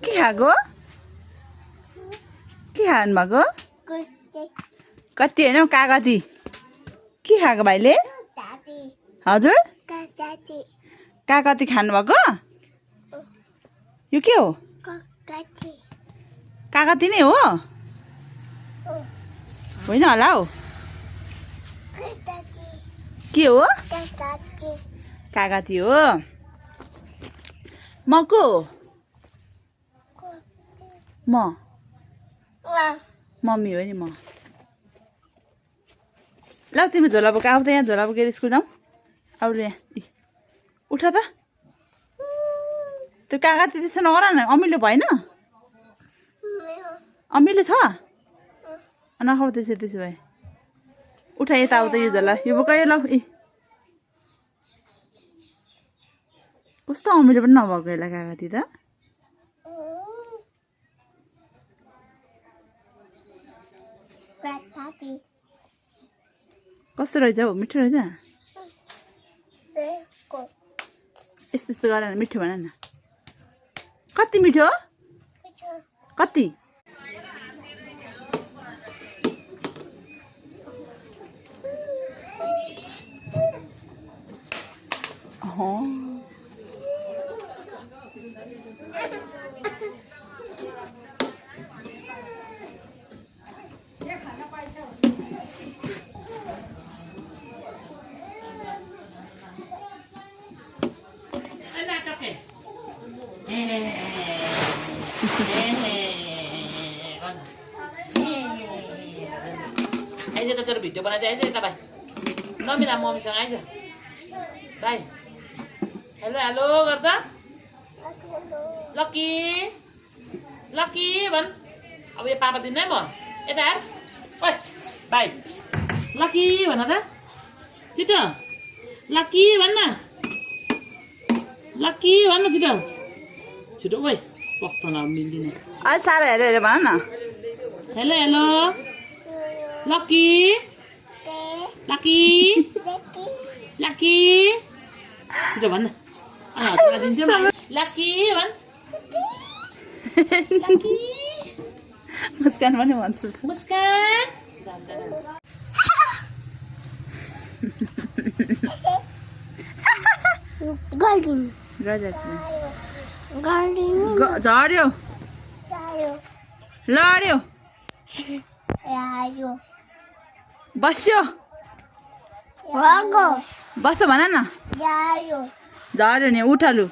के खाएको के खानु भएको कति होइन कागती के खाएको भाइले हजुर कागती खानु भएको यो के हो कागती नै हो होइन होला हौ के हो कागती हो म को म मम्मी हो नि म ल तिमी झोला बोक आऊ त यहाँ झोला बोकेर स्कुल जाऊ आऊ ल यहाँ उठ त त्यो कागती त्यसो नगर न अमिलो भएन अमिलो छ नखाऊ त्यसो भए उठा यता आऊ त यो झोला यो बोकायो ल कस्तो अमिलो पनि नभएको यसलाई कागती त कस्तो रहेछ हौ मिठो रहेछ यस्तो यस्तो गर न मिठो भन न कति मिठो कति आइज त तेरो भिडियो बनाइज आइज यता भाइ नमिला मम्मीसँग आइज भाइ हेलो हेलो गर त लक्की लक्की भन् अब यो पापा दिन्न है म यता हेर ओइ भाइ लक्की भन त छिटो लक्की भन्न लक्की भन्न छिटो छिटो ओइ पक्तन मिल्दिन अलि साह्रो हेरेर हेरेर भन न hello hello lucky lucky lucky छिटो भन्न अनि हतमा दिन्छु लक्की भन् लक्की मुस्कान पनि भन्छु मुस्कान जान्दैन झर्यो लड्यो बस्यो बस भन न झर्यो नि उठलु